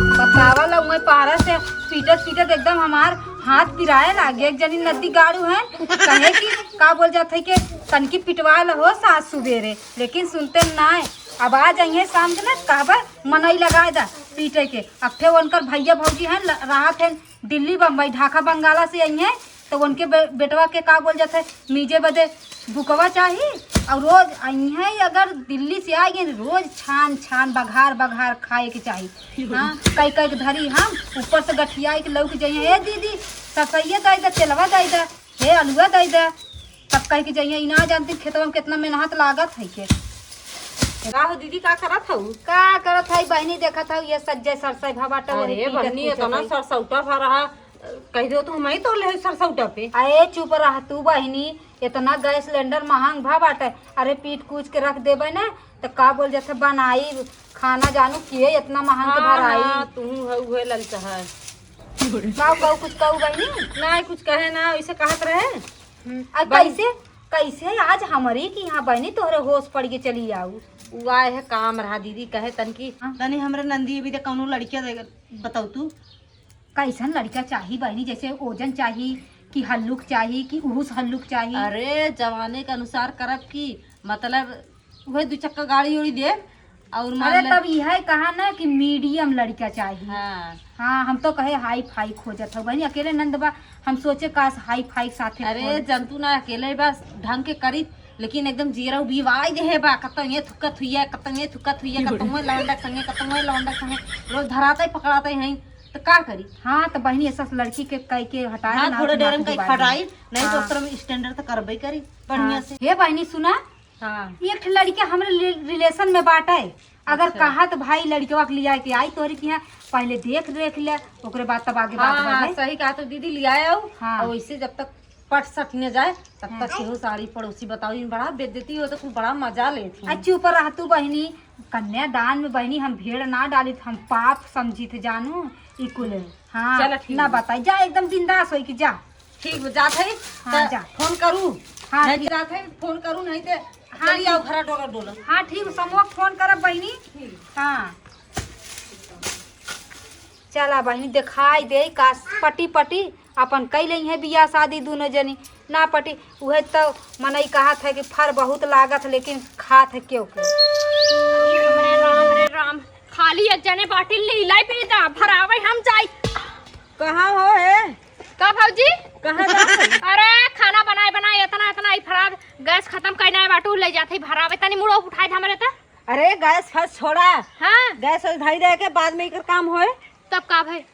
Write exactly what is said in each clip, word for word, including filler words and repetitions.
बतावा ला, मैं पारा से पीटत पीटत एकदम हमार हाथ पिराए लागे। एक जनी नदी गाड़ू है, कहे कि का बोल जात है कि तनकी पिटवा ला हो सास सुबेरे, लेकिन सुनते ना है। अब आ जाइए शाम के ना, कहबे मनई लगाए दा पीटे के। अब थे उनकर भैया भौजी हैं, ल-, रहत हैं दिल्ली, बम्बई, ढाका, बंगाला से आई हैं, तो उनके बे-, बेटवा के का बोल जात है, मीजे बदे बुकवा चाही। और रोज आई हैं, अगर दिल्ली से आई हैं, रोज छान छान बघार बघार खाए के चाही। हाँ, कई कई के धरी हम, ऊपर से गठियाई के लौक जाइए, "ए दीदी, सरसैया दे दे, तेलवा दे दे, हे अलुआ दे दे।" तब कह के जाइए, "ई ना जानती खेतवा में कितना मेहनत लागत है के।" का हो दीदी, का करत हऊ? का करत है बहिनी, देखत हऊ ये सज्जे सरसै भा बाटे, वही अरे पीटत बहिनी, पूछत इतना है। सरसौटा भा रहा, कह दो तो हम ही तो ले सरसौटा पे। अरे चुप रह तू बहिनी, इतना गैस सिलेंडर महंग भा बाटे। अरे पीट कूच के रख देबे ना, तो का बोल जात है बनाई खाना, जानू किए इतना महंग के हाँ, भराई। हाँ, तू है उहे ललचा है। का कहू, कुछ कहू बहिनी? ना, कुछ कहे ना, वैसे कहत रहे। हम्म, आ बहिन। कैसे, कैसे आज हमरी के यहाँ बहिनी तोहरे होश पड़ के चली आऊ? उ आए है काम रहा दीदी, कहे तन की हाँ। तनी हमरे नंदी भी दे कौनो लड़किया दे, बताऊ तू। कैसन लड़का चाही बहिनी, जैसे ओजन चाही कि हल्लुक चाही कि उहुस हल्लुक चाही? अरे जवाने के अनुसार करब की, मतलब उहे दू चक्का गाड़ी उड़ी देब और मान अरे ले तब यह कहा ना कि मीडियम लड़का चाही। हाँ। हाँ, हम तो कहे हाई फाई खोजत हौ बहिनी, अकेले नंद बा, हम सोचे काश हाई फाई के साथे अरे खोज। जंतु ना अकेले बा, ढंग के करी, लेकिन एकदम जियरा उबिवाई देहे बा, कतौ ये थुकत हुइया, कतौ ये थुकत हुइया, कतौ ये लौंडा के संगे, कतौ ये लौंडा के संगे, रोज धराते पकड़ाते हैं, तो का करी? हाँ, तो बहिनी ऐसा लड़की के कई के हटाए हाँ, ना, थोड़े तो डेरन नाक कई दुबारा फटाई, नहीं तो हाँ। ओकरा में स्टैंडर्ड तो करबे करी बढ़िया हाँ। से। हे बहिनी सुना, हाँ। एक ठे लड़का हमरे रि-, रिलेशन में बाटे, अगर अच्छा। कहा तो भाई लड़कवा के लिया के आई तोहरी के यहाँ, पहले देख देख ले, ओकरे बाद तब आगे हाँ, बात हाँ, बढ़े। सही कहा तो दीदी लिया आओ, हाँ। और वैसे जब तक पट सट न जाए तब हाँ। तक केहू साड़ी पड़ोसी बताओ, इन बड़ा बेइज्जती हो तो कुल बड़ा मजा लेत आ हैं। चुप रह तू बहिनी, कन्यादान में बहिनी हम भेड़ ना डालित, हम पाप समझित जानू, ई कुल। हाँ, चल ठीक ना बा। बताई, जा एकदम बिंदास होई कि जा। ठीक बा, जात है, हाँ, त जा। फोन करू। हाँ, नहीं ठीक। जात है, फोन करू, नहीं ते हाँ, चली ठीक। आओ घरा डोला डोला। हाँ, ठीक, समूह फोन करब बहिनी। ठीक। हाँ। चला बहिनी, देखाई दे का पटी पटी अपन कई लेई है बियाह शादी दोनों जनी। ना पटी, उहे तो मनई कहत है कि फर बहुत लागत है, लेकिन खात है केहू के। अरे राम रे राम, खाली एक जने बाटी लीलाई पीता, भरावे हम जाई। कहाँ हो हे? का भौजी? कहाँ जात है? अरे खाना बनाए बनाए इतना इतना ही फरार गैस खत्म कइना है बाटू ले जात है भरावे तनी मुड़ो उठाए दे हमरे त। अरे गैस फैस छोड़ा। हाँ। गैस वैस धई दे के बाद में एकर काम होए। तब का भई?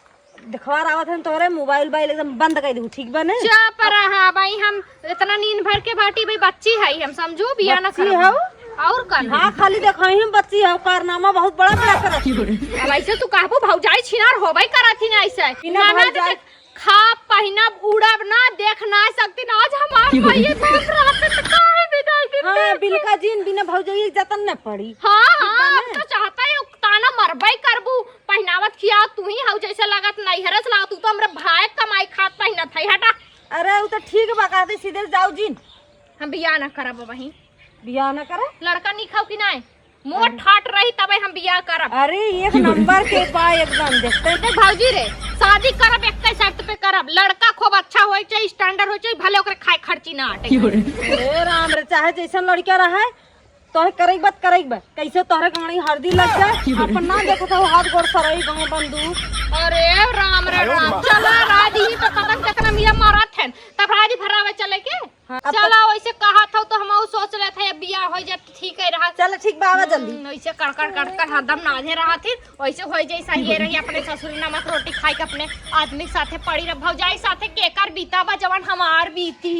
देखवार आवत हन तोरे मोबाइल बाइल एकदम बंद कर दू, ठीक बा ने? चुप रहा भाई, हम इतना नींद भर के बाटी भाई, बच्ची है हम समझू बिया ना बच्ची करब। हऊ? और का ना? हाँ, खाली देखा ही हम बच्ची है, कारनामा बहुत बड़ा बड़ा करत। अब ऐसे तू कहबू भौजाई छिनार होबे करत ही ना ऐसे। बिना ननद भौजाई के खा पहिनब उड़ब ना, देख ना सकती ना। आज हमार भाई ये बात रात में काहे बिदाई देते? हाँ, बिलका जीन बिना भौजाई के जतन न पड़ी। हाँ, ठीक बा हाँ, ना? अब तो चाहता है ताना मरबे करबू। पहिनावत खियावत तू ही हऊ, जैसे लागत नैहरे से लागत, तू तो हमरे भाई कमाई खात पहिनत है, हटा। अरे उ तो ठीक बा, कहते सीधे जाऊ जिन। हम बियाह ना करब वहीं। बियाह ना करे? लड़का निक हऊ कि नाय? मोट अरे। ठाट रही तबे हम बियाह करब। अरे एक नंबर के बा एकदम, देखते हैं। देख भौजी रे, शादी करब एक शर्त पे करब, लड़का खूब अच्छा होए चाहिए, स्टैंडर्ड होए चाहिए, भले ओकरे खाए खर्ची ना आटे। अरे राम रे, चाहे जैसन लड़का रहे, तोहे करई बा त करई बा, कैसे तोहरे गाड़ी हरदी लग जाए, अपन ना देखत हो हाथ गोड़ सरई गाँव बंदू। अरे राम रे राम, चला राजी ही तो पता न कितना मिया मारत है, तब राजी भरावे चले के। हाँ, अब चला वैसे कहत हो तो हम सोच लेत है, अब बियाह हो जात ठीक है रहा। चल ठीक बा, आवा जल्दी। हम्म, वैसे कड़कड़ कड़कड़ हरदम नाधे रहत ही, वैसे हो जाए सही रही, अपने ससुरी नमक रोटी खाई के अपने आदमी के साथे पड़ी रह, भौजाई साथे केकर बीता बा जवन हमार बीती।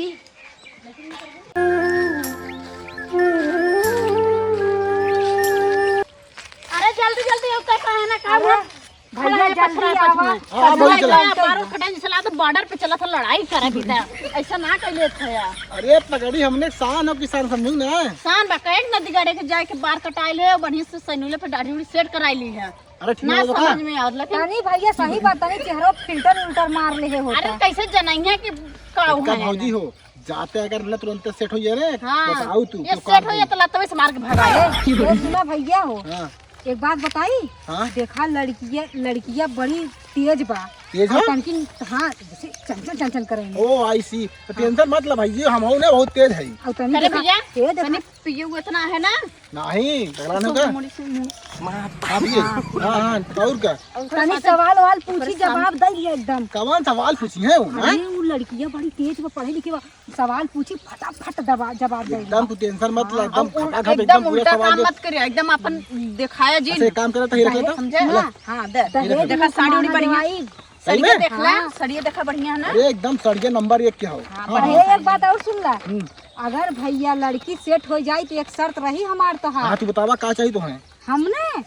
अरे जल्दी जल्दी अब तक है ना काम अरे, है। भैया, खड़ा है, जल्दी पत्थर है, आवा। पत्थर है। हाँ, भौजी, चला। बार कटाई चला तो बॉर्डर पे चला था, लड़ाई करे भी था। ऐसा ना कर लेत है यार। अरे पगड़ी, हमने शान हो किसान समझू ना। शान बा, कहे नदी गड़े के जाए के बार कटाई ले, बढ़िया से सैनुले पे दाढ़ी उड़ी सेट कराई ली है। अरे ठीक ना है, समझ में आवत, लेकिन तनी भैया सही बात, तनी चेहरा फिल्टर उल्टर मार ले होता। अरे कैसे जनइया कि का इनका हुआ है भौजी ना? हो, जाते अगर ना तुरंत सेट हो जाए रे, हाँ। बताओ तू, ये तो सेट हो जाए तो लतवे से मार के भगा। अरे, ये सुना भैया हो, हाँ। एक बात बताई। हाँ? देखा, लड़किया, लड़किया बड़ी तेज बा। तेज और है? तनकी, हाँ, जैसे चंचल चंचल करेंगे। ओ, I see। तो tension मत ला भाई जी, हम हो ना बहुत तेज है। और तनी अरे देखा, भैया, तेज देखा। तनी पियू इतना है ना। नहीं, पगला नहीं होगा। मोड़ी से मुंह। हाँ, पिए। हाँ, हाँ, और का? और तनी का सवाल वाल पूछी, परेशान। जवाब दे दिया एकदम। कौन सवाल पूछी है वो, अरे, हैं? वो लड़किया बड़ी तेज बा, पढ़े लिखे बा, सवाल पूछी, फटाफट दबा-, जवाब दे एकदम दिया। तू tension मत ला, हाँ, एकदम और फटाफट एकदम एकदम पूरा उल्टा सवाल काम दे। मत करिया, एकदम अपन दिखाया जी। अच्छा, एक काम करा, तो ये रख लेता। समझे? हाँ, हाँ, दे। दहेज देखा, में साड़ी उड़ी सामान बढ़िया। आइल। सही सड़िया में? देख ला, हाँ। सड़िया देखा बढ़िया है ना? अरे एकदम सड़िया number एक के हो। हाँ, हाँ, बढ़िया। हाँ। एक बात और सुन ला, हम्म। अगर भैया लड़की set हो जाई तो एक शर्त रही हमार तोहार। हाँ, तू बतावा का चाहिए तोहे? हमने,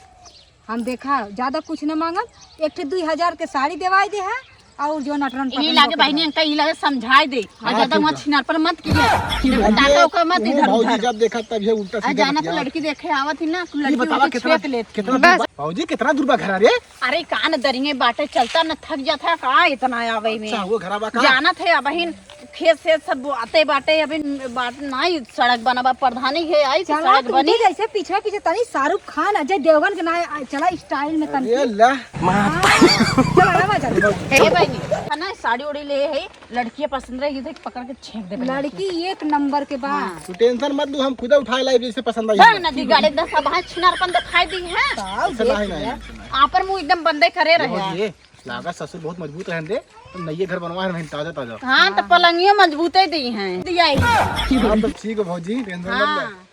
हम देखा ज्यादा कुछ न मांगब, एक ठे दुई हजार के साड़ी देवाई दे है और जो नटरन ई पटरन लागे होके बहिनी, बा। इनका ई लागे समझाए दे। आ हाँ, ज्यादा ठीक वहाँ बा। छिनारपन मत कीजिए। अरे, टाका ओका मत वो इधर भौजी उधर। जब देखा तब ये उल्टा आ सीधा जाना तो बतियावा। लड़की देखे आवत ही ना, तू ये लड़की बतावा उलटी कितना, छेक लेत। कितना बस। दूर बा? भौजी कितना दूर बा घर रे? अरे कान दरिये बाटे, चलता न थक जात है का इतना आवे में। अच्छा, वो घरा बा का? जानत है अबहिन खेत से सब आते बाटे, अभी बात नाई सड़क बना बा, प्रधानी है आई तो चला सड़क तू बनी। जैसे पीछे पीछे तनी शाहरुख खान, अजय देवगन के ना आ, चला style में तनी। अरे ला। हाँ, चला आवा जा। हे बहिनी, है ना साड़ी उड़ी ले है, लड़कियाँ पसंद रहेगी, देख पकड़ के छेक देबे। लड़की एक number के बा। हाँ। तू tension मत लू, हम खुदे उठाए लाई जैसे पसंद आई बा हमको। नदी गाड़े दस अब हाथ छिनारपन दिखाई दी है। का ऐसे देख नहीं, नहीं, लिया। ऐसे नहीं। आपन मुँह एकदम बंदे करे ये रहे। हो ये, लागत ससुर बहुत मजबूत रहन दे, तो नइये घर बनवा है ताजा ताजा। हाँ, तो हाँ। पलंगियो मजबूते दी हैं। दिया ही। हाँ, तो ठीक है भौजी, tension मत ले। हाँ।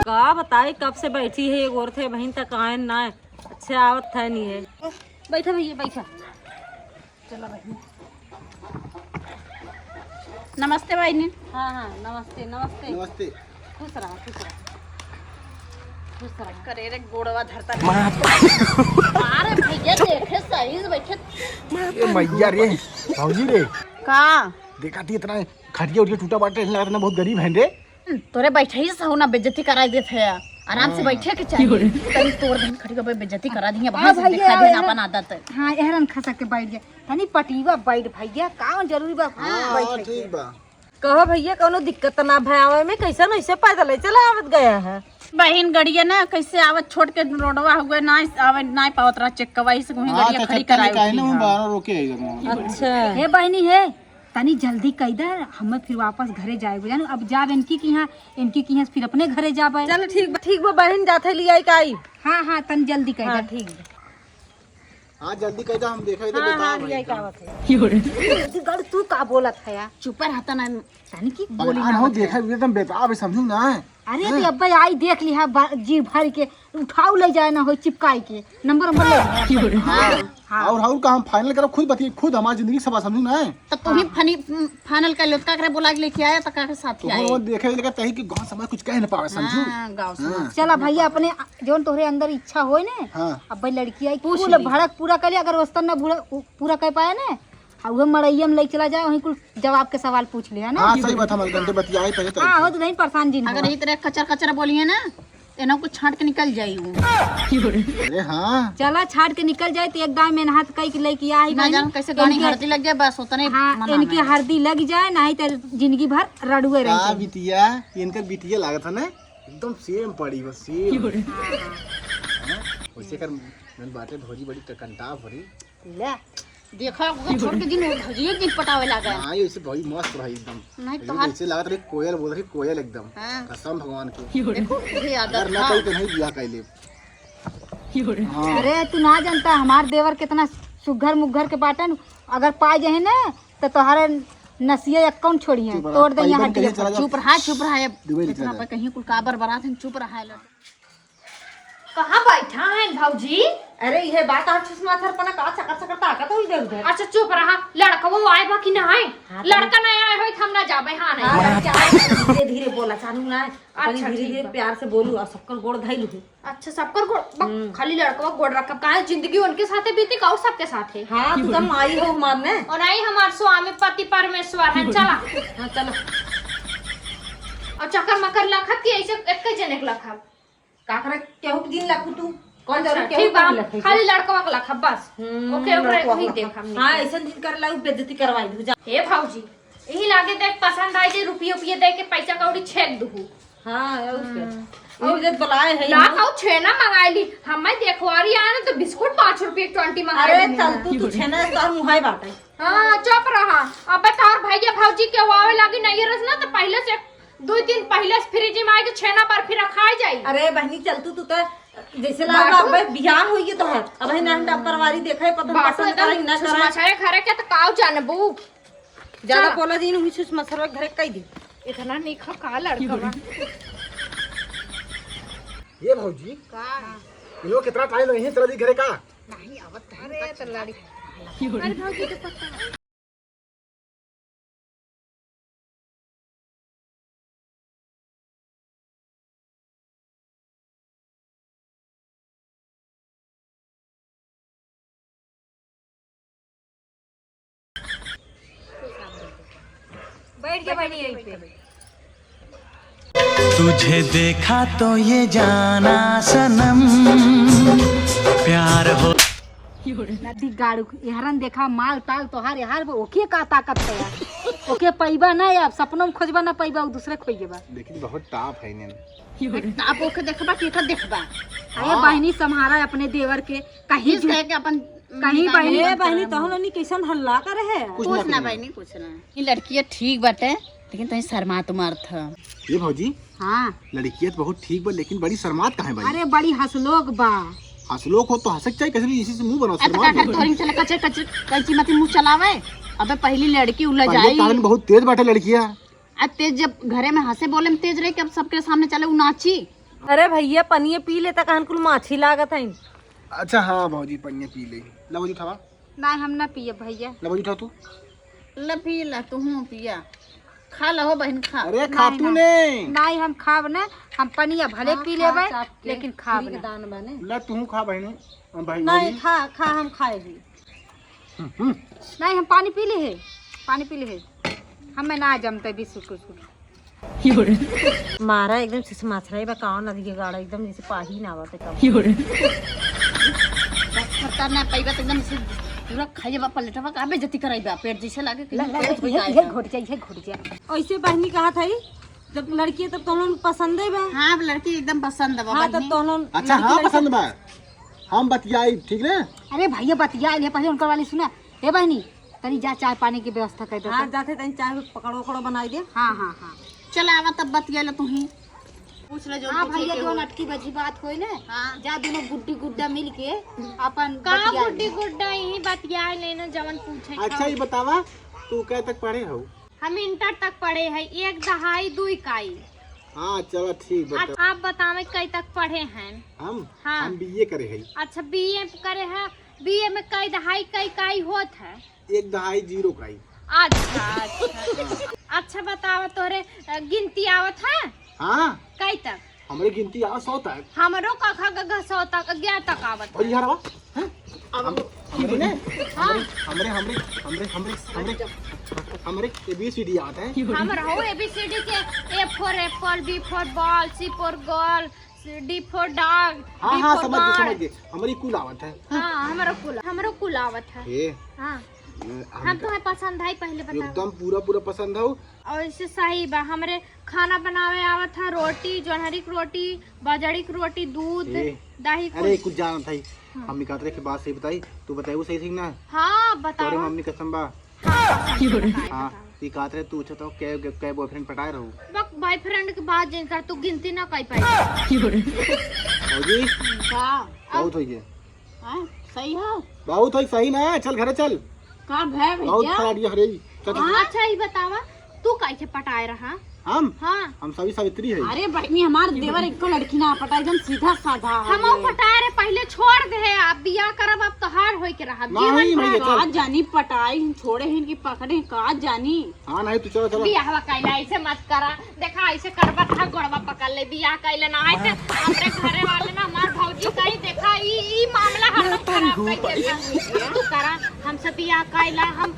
का बताई, कब से बैठी है, एक औरत है बहिन तक आए ना, अच्छे आवत है नहीं है। बैठा भैया, बैठा। चला बहिनी। नमस्ते बहिनी। हाँ, हाँ, नमस्ते, नमस्ते। नमस्ते। खुश रहा, खुश रहा। खुश रहा। करे रे गोड़वा धरता। अरे भैया देखे सही से बैठे। ए मैया रे, भौजी रे। का? देखा थी इतना खटिया उटिया टूटा बाटे, इतना बहुत गरीब है रे। हम्म, तोरे बैठे ही सहू ना बेइज्जती कराई देत है। आराम से हाँ। बैठे के चाहिए। तनी तोर बहन खड़ी होके बेइज्जती करा दी है, आ वहाँ से भैया, दिखा देना एहर-, अपन आदत है। हाँ, एहरन खसक के बैठ गया। तनी पटीवा बैठ भैया, का जरूरी बा? हाँ, बैठ हाँ, के। ठीक बा। कहो भैया, कौनो दिक्कत ना भय आवे में, कैसे नहीं से पैदल ही चला आवत गया है। बहिन गड़िया ना कैसे आवत छोड़ के रोडवा हुए ना आवे, ना पावत रहा चेक करवाई से वहीं हाँ, गड़िया तो खड़ी चक्कर कराई निकाले ना, उठी, हम हाँ। बाहर रोके आई जब वहाँ। अच्छा। हे बहिनी हे, तनी जल्दी कई दे, हमें फिर वापस घरे जाए के बा, जानू। अब जाब इनकी की यहाँ, इनकी की यहाँ से फिर अपने घरे जाबे। चलो ठीक बा, ठीक बा बहिन, जाथे लियाई का आई। हाँ, हाँ, तनी जल्दी कई हाँ, दे। ठीक बा। हाँ, जल्दी कई दे, हम देखा इधर हाँ, बेताब हाँ, है लियाई का एकदम। आवत है। जल्दी गड़, तू का बोलत है यार? चुप रहता ना, तनी की बोली पगलान ना हो, मत देखा कर। एकदम बेताब है, समझू ना। अरे, हाँ। तो अब्बे आई देख लिहा बा-, जी भर के। उठाऊ ले जाए ना हो चिपकाई के, नंबर नंबर ले। हाँ। हाँ। और, और का हम final करब, खुद बतिये, खुद हमार जिंदगी सवाल समझू ना। तो तू ही हाँ। फनी, final कर लो, तो का करे बोला के लेके आया, तो का के साथ तो आए? वो देखे लेकर तही कि गाँव समाज कुछ कह न पावे, समझू? हाँ, गाँव समाज। हाँ। चला भैया, अपने जौन तोहरे अंदर इच्छा होए ने, हाँ। अब भाई लड़की आई, पूछ कुल ली। भड़क पूरा कर ले, अगर ओस्तन ना भूरा-, पूरा कर पाया ने, आ उहे मड़इया में ले चला जाए, वहीं कुल जवाब के सवाल पूछ लिया ना। हाँ, सही बात, हम घंटे बतियाए पहले तो हाँ, हो तो नहीं परेशान जिन अगर हुआ। ई तरह कचर कचर बोलिए ना, एना को छांट के निकल जाई वो। अरे हाँ। चला छाट के निकल जाए तो एक दाम में हाथ कई के लेके आई ना बहनी। जान कैसे गाड़ी इनके हरदी लग जाए, बस उतने हाँ, मना इनके में। हरदी लग जाए, नहीं तो जिंदगी भर रड़ुए रह का जाए। बिटिया, इनकर बिटिया लागत है ना, एकदम same पड़ी बस, same। हाँ, वैसे कर मन बाटे भौजी बड़ी क-, कंटाप हो रही। ले, देखा, ओके छोड़ के दिन वो भजिए दिन पटावे लागे। हाँ, ये इसे भाई मस्त भाई एकदम। नहीं तो एकदम हाथ ऐसे लागत रही कोयल बोल रही, कोयल एकदम। हाँ। कसम भगवान की। देखो, ये आदत अगर ना था। कही तो नहीं बियाह कर ले। हाँ। अरे, तू ना जानता, हमार देवर कितना सुघर मुघर के बाटन, अगर पा जाए ना, तो तोहरे नसिया एक कौन छोड़िए, चुप रहा, तोड़ दे यहाँ पाइपन कहीं हड्डियाँ। चला जा। चुप रहा, चुप रहा, ये दुबई इतना निकल पर जा। कहीं कुल काबर बरात है, चुप रहा है लड़का। कहाँ बैठा है भौजी? अरे, ये बात आप चश्मा सर पना का चकर चकर ताकत हो इधर उधर। अच्छा, चुप रहा। लड़का वो आए बा कि ना आए? हाँ, तो लड़का नहीं आए होई, हम ना जाबे, हाँ, नहीं। हाँ, बच्चा, धीरे धीरे बोला, चालू ना है। अच्छा, तनी धीरे ठीक धीरे बा। प्यार से बोलू और सबकर गोड़ धइलू है। अच्छा, सबकर गोड़, बा, हम्म। खाली लड़कवा गोड़ रखब, काहे जिंदगी उनके साथे बीती का और सबके साथे? हाँ, तू तो माई हो हमार ने। और आई हमार स्वामी पति परमेश्वर है, चला। हाँ, चलो। और चक्कर मकर लखब कि ऐसे एक जने के लखब? का करे, केहू के दिन लखू तू? कौन अच्छा, जरूर केहू ठीक बा, के हम लखे? खाली लड़कवा के लखब बस। हम्म, ओके, ओकरे लड़कवा वही के देख लखब। हमनी हाँ, के। ऐसन दिन कर ला, उ बेइज्जती करवाई दू, जा। हे भौजी, यही लागे देख पसंद आई जे रुपये उपिये दे के पैसा कौड़ी छेक दुहू। हाँ, और क्या? हम्म। और जब बुलाए है ला यहाँ। कहू छेना मंगाई ली, हमें देखवारी आए ना तो बिस्कुट पाँच रुपये के twenty मंगाई अरे ली। चल तू, तू छेना से तोहर मुँह है बाटे। हाँ, चुप रहा। अब तोहर भैया भौजी के आवे लागी नहीं रस ना, तो पहले से, दो दिन पहले से फ्रिज में आके छेना बर्फी रखाई जाई। अरे बहनी, चल तू, तू तो जैसे लागत बा, बाटू। अब बियाह होइए तोहर। अब है ना, हम परवारी देखा है, पता बाटू पसंद एकदम करें ना करें। मछरे घरे के तो काऊ जानबू। ज्यादा चला। बोला जी, हुई छुछ मछरवा घरे कई दी। इतना नहीं खा का लड़का बा। ये भौजी, का? इहो कितना टाइम रही है, चला दी घरे का? नहीं, आवत है। अरे, तो लड़ी। अरे, भौजी, तो पता। बैठ जा बहिनी यहीं पे। तुझे देखा तो ये जाना सनम प्यार हो। नदी गाड़ू, एहरन देखा माल ताल तोहार, एहर बा, ओके का ताकत है यार? ओके पैबा ना यार, सपनों में खोजबा ना पैबा, उ दूसरे खोइए बा। लेकिन बहुत टाप है ने। टाप ओके देखबा, के का देखबा? अरे हाँ। बहिनी, सम्हारा अपने देवर के, कहीं किस जु-, कहे के अपन कहीं निगाह बहिनी, में ए बहिनी, तोहन ओनी कैसन हल्ला करे है? कुछ कुछ ना ना कहिए। बहिनी, कुछ ना। ई लड़किया ठीक बाटे, लेकिन तहीं शर्मात मारत ह। ये भौजी, हाँ। लड़किया तो बहुत ठीक बा, लेकिन बड़ी शर्मात काहे बा? अरे, बड़ी हंसलोक बा। हंसलोक हो तो हंसे के चाही, कैसे भी इसी से मुंह बनाओ, अब शर्मात का कर, मत। तोहरी चले कचर, कचर, कैंची मती मुंह चलावे। अबे पहली लड़की उलझ पहले आई। तो हन बहुत तेज बाटे लड़किया। अब तेज जब घरे में हंसे बोले में तेज रही कि अब सबके सामने चले उ नाची। अरे भैया, पनिया पी लेता, कहन कुल माछी लागत है। अच्छा हाँ भौजी, पनिया पी ले। ला भौजी उठावा। नहीं, हम ना पिए भैया। ला भौजी उठा तू। ला पी ला, तू हूँ पिया। खा ला हो बहन, खा। अरे खा नहीं, तू नहीं। नहीं। नहीं, हम खाब ना, हम पनिया भले हाँ, पी खा लेबे, चाप के। लेकिन खाब फ्री के ना। दान बने। ला तू खा बहनी, हम भाई नहीं, भौजी। खा, खा, हम खाए ही। हम्म, हम्म। नहीं, हम पानी पी ले है, पानी पी ले है। हमें ना जमते बिस्कुट उस्कुट। मारा एकदम से माछराई बा, कावन नदी के गाड़ा एकदम जैसे पाही ना आवत है कब। बस करता ना पैबा तो एकदम से पूरा खाइए बा, पलटवा का बेइज्जती कराई बा, पेट जैसे लागे कि ला, ला, पेट ये, में ये जाए। घोट जा, ये घोट जा। ऐसे बहनी कहा था ही, जब लड़की है तब तोहन पसंद है बा। हाँ, अब लड़की एकदम पसंद है बा हाँ, बहनी। तब तोहन अच्छा, लड़की हाँ, लड़की पसंद बा। हम बतियाई, ठीक ना? अरे भैया, बतिया ले, पहले उनकर वाली सुना। ए बहनी, तनी जा, चाय पानी की व्यवस्था कर दे हाँ, तो। जाते तनी चाय पकौड़ो, वकौड़ो बनाई दे। हाँ, हाँ, हाँ। चल आवा तब बतिया ले तू ही। पूछ ले जो हाँ पूछे भैया, के जो होई। अटकी बची बात होई ना, हाँ। जा दोनों गुड्डी गुड्डा मिल के अपन का बतिया गुड्डी ले। गुड्डा यही बतिया लेना, जवन पूछे अच्छा, खाओ। ये बतावा, तू कै तक पढ़े हो? हम इंटर तक पढ़े है, एक दहाई, दू इकाई। हाँ, चलो ठीक आप, बता। आप बतावे कई तक पढ़े हैं? हम? हाँ। हम बीए करे है। अच्छा, बीए करे है, बीए में कई दहाई, कई इकाई होत है? एक दहाई जीरो इकाई। अच्छा, अच्छा। अच्छा बतावा, तोरे अ, गिनती आवत है? हाँ। कई तक? हमरे गिनती आवत सौ तक। हमरो कखा गघा सौ तक, ग्यारह तक आवत है। और यार आवा, हैं? अब हम, हमरे ने, हाँ। हमरे, हमरे, हमरे, हमरे, हमरे, हमरे A B C D आवत है। हमर हो A B C D के, A for apple, B for ball, C for girl, D for dog, हाँ, D हाँ, for समझ गए, bird। समझ गए। हमरी कुल आवत है। हाँ, हमरो कुल, हमरो कुल आवत है। ए, हाँ। हम हम तो है पसंद है, पहले बताओ। एकदम पूरा, पूरा पसंद है। और इससे सही बा, हमरे खाना बनावे आवत है, रोटी, जोन्हरी के रोटी, बजड़ी के रोटी, दूध, ए, दही, अरे, कुल। कुछ जानत है, हाँ। मम्मी कहत रहे कि बात सही बताई, तू बताई वो सही, सही ना? हाँ, बताओ। तोरे मम्मी कसम बा। हाँ, बताई, हाँ, बताई। ये कहत रहे, तू अच्छा तो कै, कै boyfriend पटाए रहू? बक, boyfriend के बात जिन कर, तू गिनती ना कर पाई। भौजी, का? बहुत हो गया। हाँ, सही हो? बहुत होई, सही ना, चल घरे चल। का भय बहुत भैया? खराब ये हरे, चल, चल। हाँ? अच्छा, ई बतावा, तू कैसे पटाए रहा? हम? हाँ। हम सभी सावित्री है। अरे बहनी, हमार देवर एको लड़की ना पटाए, एकदम सीधा साधा है। हम पटाए रहे, पहले छोड़ दे, अब बियाह करब, अब तोहार होई के रहा। नहीं जीवन भैया, भर। चल। का जानी पटाई, छोड़े ही इनकी पकड़े, का जानी। हाँ, नहीं, तू चलो, चलो। बियाहवा कैला, ऐसे मत करा। देखा, ऐसे करबा त गोड़वा पकड़ ले, बियाह कैले ना आए थे। हमरे घरे वाले ना, हमार भौजी कही, देखा, ई, ई मामला हम लोग खराब कर देता। तू करा, हमसे बियाह कैला, हम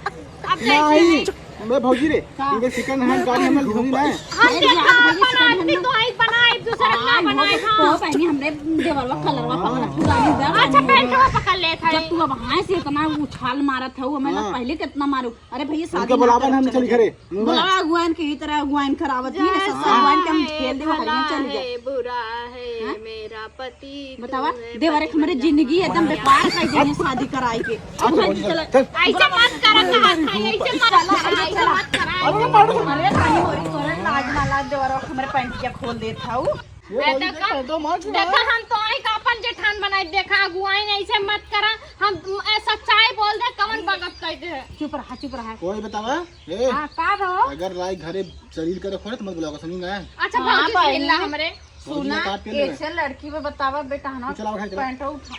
अब जैसे नहीं, मैं भौजी रे, का? इनके second hand गाड़ी हमें ढूंढी ना है। हम अरे, देखा, बियाह अपन भैया second hand आदमी ना। तो आई बनाए, दूसरा ना बनाए, हाँ। तो बहनी, हमरे देवरवा कलरवा पकड़त, पुरानी देवर अच्छा, बहनी। पैंटवा पकड़ लेत है। जब तू अब हाँ से इतना उछाल मारत है, हमें ना हाँ। पहले कितना मारू। अरे भैया, शादी उनके ना बुलावा करब, ना, हम चल चली जाए। घरे। बुलावा अगुआइन के, ही तरह अगुआइन करावत ही ना, जैसा सब अगुआइन के हम है, खेल देवा, भला हरिया चल जाए। है, बुरा है, हाँ? मेरा पति बतावा, तू है, देवर एक हमरे पतिव्रता जिंदगी एकदम बेकार कर देने शादी कराई के। अच्छा, अब चल, चल, चल। ऐसे मत करा, कहा था, ऐसे मत करा, ऐसे मत करा, अरे, ऐसे मत करा। अरे, पानी होरी तोरे लाज ना लाज, देवर हमरे पैंटिया खोल देत हऊ। ये ए, भौजी देखा, के तो मत सुना। देखा, हम तो आई का अपन जेठान बनाई, देखा, अगुआइन ऐसे मत करा, हम, ए, सच्चाई बोल दे, कवन बगत कह दे। चुप रहा, चुप रहा। कोई बतावा? ए, हाँ, का भो? अगर राय घरे शरीर करे खोले तो मत बुलावा, समझी ना? अच्छा, हाँ, भौजी से बहनी। मिलना हमरे। भौजी सुना, का काट के लेवे? ऐसे लड़की में बतावा, बेटा, है ना, तू चला, उठा, चला। पैंट उठा।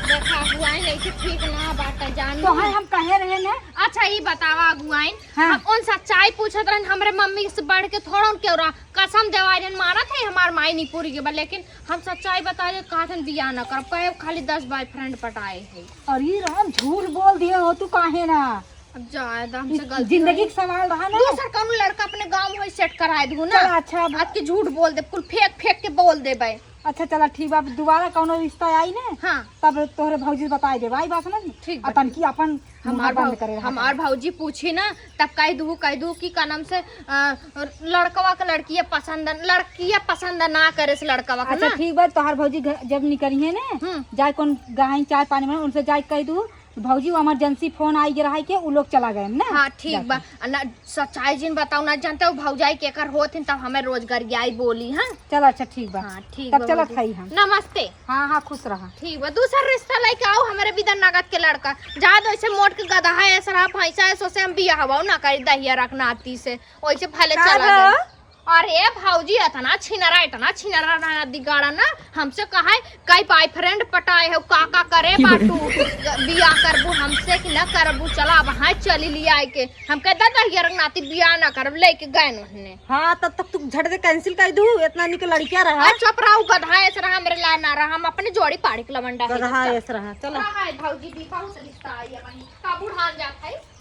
देखा, अगुआइन ऐसे ठीक ना बाटे, जान तो लो। है, हम कहे रहे ना। अच्छा, ई बतावा, अगुआइन, हाँ। हम उन सच्चाई पूछत रहन, हमरे मम्मी से बढ़ के थोड़ा उनके और कसम देवाई रहन, मानत है हमार माई नहीं पूरी के बा, लेकिन हम सच्चाई बताए, कहत हन बियाह ना करब, कहे खाली दस बॉयफ्रेंड पटाए है। अरे राम, झूठ बोल दिए हो तू, काहे ना? अब जाए दा, हमसे गलती जिंदगी हो के सवाल रहा ना। दूसर कौनो लड़का अपने गाँव में सेट कराए दू ना। चला, अच्छा, अब आज के झूठ बोल दे, कुल फेंक फेंक के बोल देबे। अच्छा, चला, ठीक बा, अब दोबारा कौनो रिश्ता आई ना, हाँ। तब तोहरे भौजी से बताए देबे, आई बात ना। ठीक बा। आ तनकी अपन हमार मुंह बंद भौ-, करे रहा। हमार भौजी पूछी ना, तब कह दू, कह दू कि का नाम से, अ, लड़कवा के लड़किया पसंद, लड़किया पसंद ना करे से लड़कवा के अच्छा, ना। ठीक बा, तोहार भौजी घ-, जब निकली है ना, हम्म। जाए कौन गहाई चाय पानी में, उनसे जाए कह दू, भौजी, वो इमरजेंसी फोन आई गे रहा है कि उ लोग चला गए ना। हाँ, ठीक बा। जाके। आ, ना, सच्चाई जिन बताऊ ना जानते हो, भौजाई के कर होत हिन, तब हमें रोजगार आई बोली, हाँ? चल, अच्छा, ठीक बा। हाँ, ठीक तब बा, चलत भौजी। हई हम। नमस्ते। हाँ, हाँ, खुश रहा। ठीक बा, दूसर रिश्ता लेके आओ, हमरे बिदर नगद के लड़का। जा दो, ऐसे मोट के गदहा है, सरा भैंसा है, सोसे हम बियाह हवाओ ना करी दहिया रख नाती से, वैसे भले का चला गए। अरे भौजी, इतना छिनरा, इतना छिनरा ना दिगाड़ा ना, हमसे कहा है, कई बॉयफ्रेंड पटाए हो, का का करे बाटू, बियाह करबू हमसे कि ना करबू, चला अब हाँ चली लिया के। हम कह, "दादा, ये रंग नाती बियाह ना करब," लेके गए उन्हें। हाँ, तब तक तू झट दे कैंसिल कर दू, इतना निक लड़किया रहा। आ, चुप रहा, गधा ऐसे रहा, हमरे ला ना रहा, हम अपने जोड़ी पाड़ी के लवंडा है, गधा चुप। ऐसे रहा, चलो। रहा है भौजी भी बहुत रिश्ता आई है वहीं, का बुढ़ान जात है।